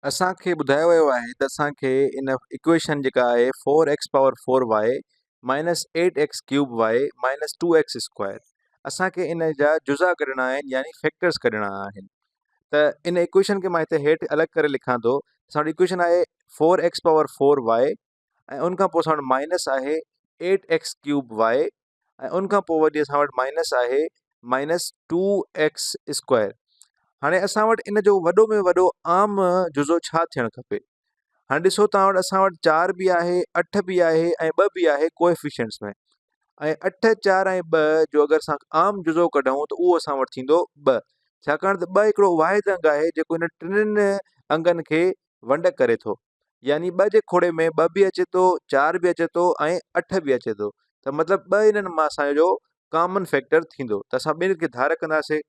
اسان کي ٻڌايو ويو آهي ته اسان کي ان ايڪويشن جيڪا آهي four x power four y minus eight x cube y minus two x square اسان کي ان جا جزا ڪڍڻا آهن يعني فيڪٽرز ڪڍڻا آهن ته ان ايڪويشن کي مان هتي هيٺ الڳ ڪري لکان ٿو اسان وٽ ايڪويشن آهي four x power four y ۽ ان کان پوء اسان وٽ مائنس آهي ايٽ ايڪس ڪيوب وائي ۽ ان کان پوء وري اسان وٽ مائنس آهي مائنس ٽو ايڪس اسڪوائر. هاڻي اسان وٽ ان جو وڏو ۾ وڏو عام جزو ڇا ٿيڻ کپي؟ هاڻي ڏسو توهان وٽ اسان وٽ چار به آهي اٺ به آهي ۽ ٻه به آهي ڪوئفيشنٽس ۾ ۽ اٺ چار ۽ ٻه جو اگر اسان عام جزو ڪڍون ته اهو اسان وٽ ٿيندو ٻه ڇاڪاڻ ته ٻه هڪڙو واحد انگ آهي جيڪو ان ٽنهن انگن کي ونڊ ڪري ٿو يعني ٻه جي کوڙي ۾ ٻه به اچي ٿو چار به اچي ٿو ۽ اٺ به اچي ٿو ته مطلب ٻه انهن مان اسانجو ڪامن فيڪٽر ٿيندو ته اسان ٻن کي ڌار ڪنداسي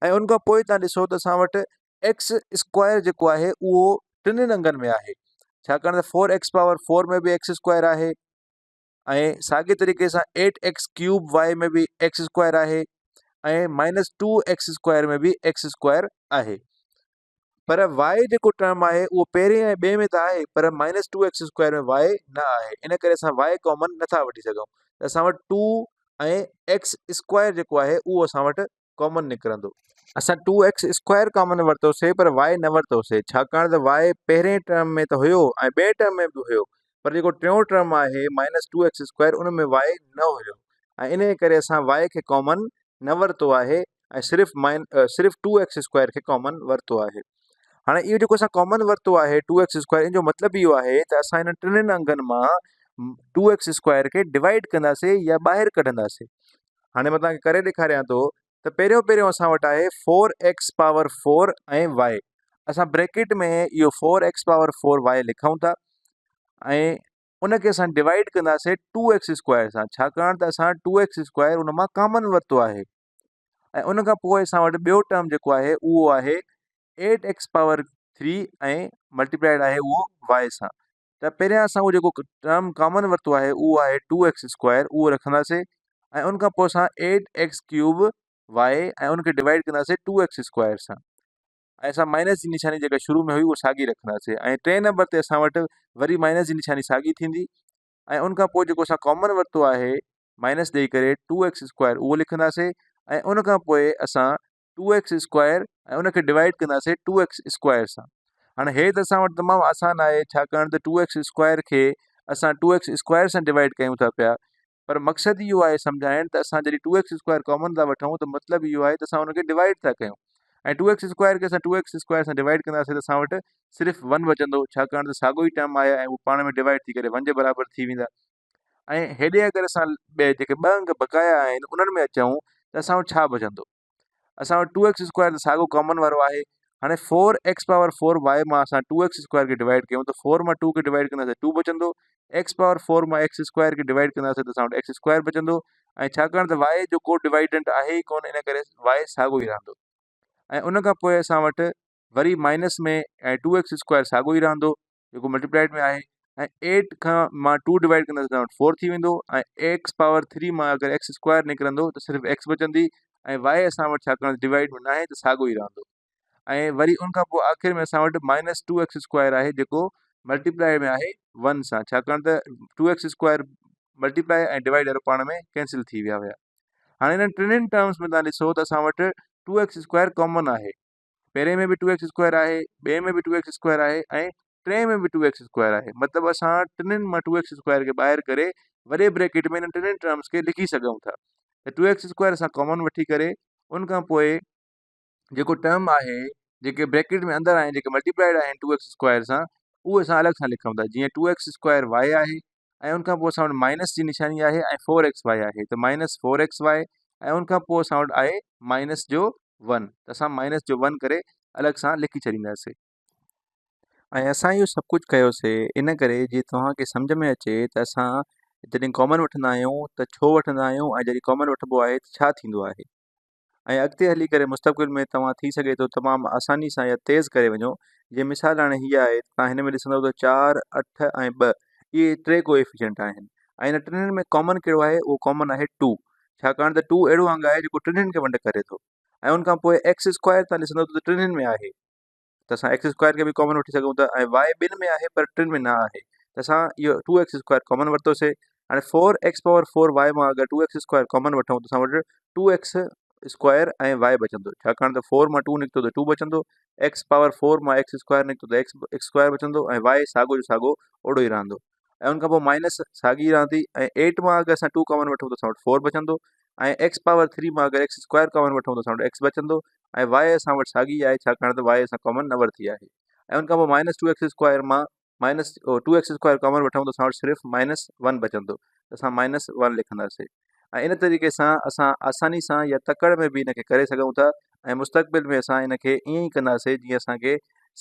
۽ ان کان پوء تان ڏسو ته اسان وٽ ايڪس اسڪوائر جيڪو آهي اهو ٽنهن انگن ۾ آهي ڇاڪاڻ ته فور ايڪس پاور فور ۾ به ايڪس اسڪوائر آهي ۽ ساڳي طريقي سان ايٽ ايڪس ڪيوب وائي ۾ به ايڪس اسڪوائر آهي ۽ مائنس ٽو ايڪس اسڪوائر ۾ به ايڪس اسڪوائر آهي پر وائي جيڪو ٽرم آهي اهو پهرين ۽ ٻئي ۾ ته آهي پر مائنس ٽو ايڪس اسڪوائر ۾ وائي نه آهي ان ڪري اسان وائي ڪامن نٿا وٺي سگهون ته اسان وٽ ٽو ۽ ايڪس اسڪوائر جيڪو آهي اهو اسان وٽ ڪامن نڪرندو. اسان ٽو ايڪس اسڪوائر ڪامن ورتوسي پر وائي نه ورتوسي ڇاڪاڻ ته وائي پهرين ٽرم ۾ ته هيو ۽ ٻئين ٽرم ۾ به هيو پر جيڪو ٽيون ٽرم آهي مائنس ٽو ايڪس اسڪوائر ان ۾ وائي نه هيو ۽ انهي ڪري اسان وائي کي ڪامن نه ورتو آهي ۽ صرف مائن صرف ٽو ايڪس اسڪوائر کي ڪامن ورتو آهي. هاڻي اهو جيڪو اسان ڪامن ورتو آهي ٽو ايڪس اسڪوائر ان جو مطلب اهو آهي ته اسان انهن ٽنهن انگن مان ٽو ايڪس اسڪوائر کي ڊوائيڊ ڪنداسي يا ٻاهر ڪڍنداسي. هاڻي مان توهان کي ڪري ڏيکاريان ٿو ته پهريون پهريون اسان وٽ آهي فور ايڪس پاور فور ۽ وائي اسان بريڪيٽ ۾ اهو four x power four y لکون ٿا ۽ ان کي اسان ڊوائيڊ ڪنداسي ٽو ايڪس اسڪوائر سان ڇاڪاڻ ته اسان ٽو ايڪس اسڪوائر ان مان ڪامن ورتو آهي ۽ ان کان پوء اسان وٽ ٻيو ٽرم جيڪو آهي اهو آهي eight X power three ۽ multiplied آهي اهو وائي سان ته پهريان اسان اهو جيڪو ٽرم ڪامن ورتو آهي اهو آهي ٽو ايڪس اسڪوائر اهو رکنداسي ۽ ان کان پوء اسان ايٽ ايڪس ڪيوب وائي ۽ ان کي ڊوائيڊ ڪنداسي ٽو ايڪس اسڪوائر سان ۽ اسان مائنس جي نشاني جيڪا شروع ۾ هئي اها ساڳي رکنداسي ۽ ٽئين نمبر تي اسان وٽ وري مائنس جي نشاني ساڳي ٿيندي ۽ ان کان پوء جيڪو اسان ڪامن ورتو آهي مائنس ڏيئي ڪري ٽو ايڪس اسڪوائر اهو لکنداسي ۽ ان کان پوء اسان ٽو ايڪس اسڪوائر ۽ ان کي ڊوائيڊ ڪنداسي ٽو ايڪس اسڪوائر سان هاڻي هي ته اسان وٽ تمام آسان آهي ڇاڪاڻ ته ٽو ايڪس اسڪوائر کي اسان ٽو ايڪس اسڪوائر سان ڊوائيڊ ڪيون ٿا پيا پر مقصد اهو آهي سمجهائڻ ته اسان جڏهن ٽو ايڪس اسڪوائر ڪامن ٿا وٺون ته مطلب اهو آهي ته اسان ان کي ڊوائيڊ ٿا ڪيون ۽ ٽو ايڪس اسڪوائر کي اسان ٽو ايڪس اسڪوائر سان ڊوائيڊ ڪنداسي ته اسان وٽ صرف ون بچندو ڇاڪاڻ ته ساڳو ئي ٽرم آهي ۽ اهو پاڻ ۾ ڊوائيڊ ٿي ڪري ون جي برابر ٿي ويندا ۽ هيڏي اگر اسان ٻئي جيڪي ٻه انگ بقايا آهن انهن ۾ اچون ته اسان وٽ ڇا بچندو اسان وٽ ٽو ايڪس اسڪوائر ته ساڳو ڪامن وارو آهي هاڻي four x power four y مان اسان ٽو ايڪس اسڪوائر کي ڊوائيڊ ڪيون ته فور مان ٽو کي ڊوائيڊ ڪنداسين ٽو بچندو ايڪس پاور فور مان ايڪس اسڪوائر کي ڊوائيڊ ڪنداسين ته اسان وٽ ايڪس اسڪوائر بچندو ۽ ڇاڪاڻ ته وائي جو ڪو ڊوائيڊنٽ آهي ئي ڪونه ان ڪري وائي ساڳو ئي رهندو ۽ ان کان پوء اسان وٽ وري مائنس ۾ ۽ ٽو ايڪس اسڪوائر ساڳو ئي رهندو جيڪو ملٽيپلائيڊ ۾ آهي ۽ ايٽ کان مان ٽو ڊوائيڊ ڪندس ته فور ٿي ويندو ۽ ايڪس پاور ٿري مان اگر ايڪس اسڪوائر نڪرندو ته صرف ايڪس بچندي ۽ وائي اسان وٽ ڇاڪاڻ ڊوائيڊ ۾ ناهي ته ساڳو ئي رهندو ۽ وري ان کان پوء آخر ۾ اسان وٽ مائنس ٽو ايڪس اسڪوائر آهي جيڪو ملٽيپلائي ۾ آهي ون سان ڇاڪاڻ ته two x square multiply ۽ divide وارو پاڻ ۾ ڪينسل ٿي ويا هيا هاڻي انهن ٽنهي ٽرمس ۾ تان ڏسو ته اسان وٽ ٽو ايڪس اسڪوائر ڪامن آهي پهرين ۾ به ٽو ايڪس اسڪوائر آهي ٻئي ۾ به ٽو ايڪس اسڪوائر آهي ۽ ٽئين ۾ به ٽو ايڪس اسڪوائر آهي مطلب اسان ٽنهن مان ٽو ايڪس اسڪوائر کي ٻاهر ڪري وڏي بريڪيٽ ۾ انهن ٽنهن ٽرمس کي لکي سگهون ٿا ته ٽو ايڪس اسڪوائر اسان ڪامن وٺي ڪري ان کان پوء جيڪو ٽرم آهي جيڪي بريڪيٽ ۾ اندر آهن جيڪي ملٽيپلائيڊ آهن ٽو ايڪس اسڪوائر سان اهي اسان الڳ سان لکون ٿا جيئن ٽو ايڪس اسڪوائر وائي آهي ۽ ان کان پوء اسان وٽ مائنس جي نشاني آهي ۽ فور ايڪس وائي آهي ته مائنس فور ايڪس وائي ۽ ان کان پوء اسان وٽ آهي مائنس جو ون ته اسان مائنس جو ون ڪري الڳ سان لکي ڇڏينداسي. ۽ اسان اهو سڀ ڪجهه ڪيوسي ان ڪري جي توهان کي سمجهه ۾ اچي ته اسان جڏهن ڪامن وٺندا آهيون ته ڇو وٺندا آهيون ۽ جڏهن ڪامن وٺبو آهي ته ڇا ٿيندو آهي. ۽ اڳتي هلي ڪري مستقبل ۾ توهان ٿي سگهي ٿو تمام آساني سان يا تيز ڪري وڃو جيئن مثال هاڻي هيء آهي ته توهان هن ۾ ڏسندؤ ته چار، اٺ ۽ ٻه اهي ٽي ڪوئيفيشنٽ آهن ۽ هن ٽنهي ۾ ڪامن ڪهڙو آهي اهو ڪامن آهي ٽو ڇاڪاڻ ته ٽو اهڙو انگ آهي جيڪو ٽنهي کي ونڊ ڪري ٿو ۽ ان کان پوء ايڪس اسڪوائر توهان ڏسندؤ ته ٽنهي ۾ آهي. ته اسان ايڪس اسڪوائر کي به ڪامن وٺي سگهون ٿا ۽ وائي ٻن ۾ آهي پر ٽن ۾ نه آهي ته اسان اهو ٽو ايڪس اسڪوائر ڪامن ورتوسي. هاڻي four x power four y مان اگر ٽو ايڪس اسڪوائر ڪامن وٺون ته اسان وٽ ٽو ايڪس اسڪوائر ۽ وائي بچندو، ڇاڪاڻ ته فور مان ٽو نڪتو ته ٽو بچندو، ايڪس پاور فور مان ايڪس اسڪوائر نڪتو ته ايڪس اسڪوائر بچندو ۽ وائي ساڳو جو ساڳو اوڙو ئي رهندو ۽ ان کان پوء مائنس ساڳي رهندي ۽ ايٽ مان اگر اسان ٽو ڪامن وٺون ته اسان وٽ فور بچندو ۽ ايڪس پاور ٿري مان اگر ايڪس اسڪوائر ڪامن وٺون ته اسان وٽ ايڪس بچندو ۽ وائي اسان وٽ ساڳي آهي ڇاڪاڻ ته وائي اسان ڪامن نه ورتي آهي ۽ ان کان پوء مائنس ٽو ايڪس اسڪوائر مان minus two X square common وٺون ته اسان وٽ صرف مائنس ون بچندو ته اسان مائنس ون لکنداسي ۽ ان طريقي سان اسان آساني سان يا تڪڙ ۾ به ان کي ڪري سگهون ٿا ۽ مستقبل ۾ اسان ان کي ائين ئي ڪنداسي جيئن اسان کي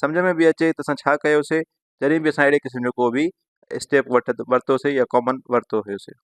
سمجهه ۾ به اچي ته اسان ڇا ڪيوسي جڏهن به اسان اهڙي قسم جو ڪو به اسٽيپ وٺ ورتوسي يا ڪامن ورتو هيوسي.